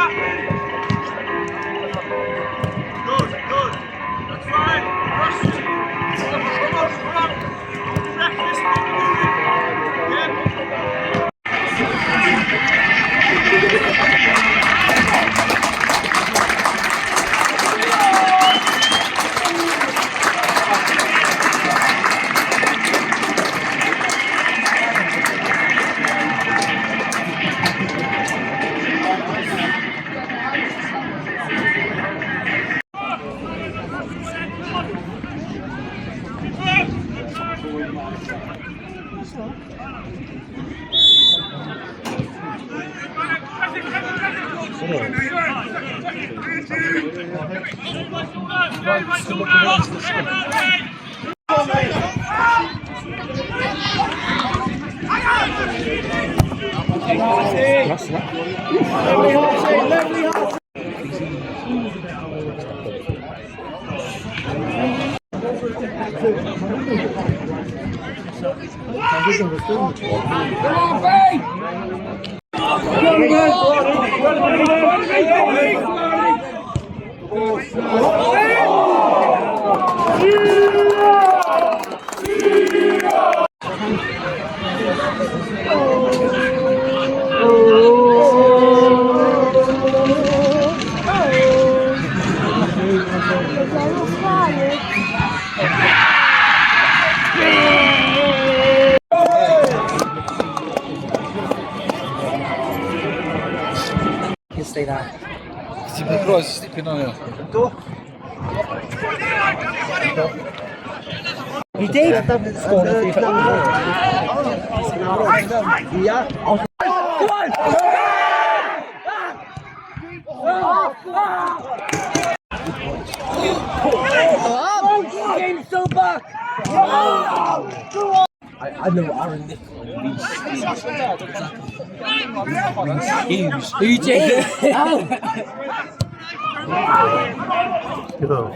Good, good. That's fine. Cross. Come on, come on. Don't be reckless, keep moving. Yeah. Can stay there. Cross sleeping on you. He did. Scored a few. Yeah. Come on! Oh, game's still back. I know Aaron Nichols. Huge. Huge. Oh.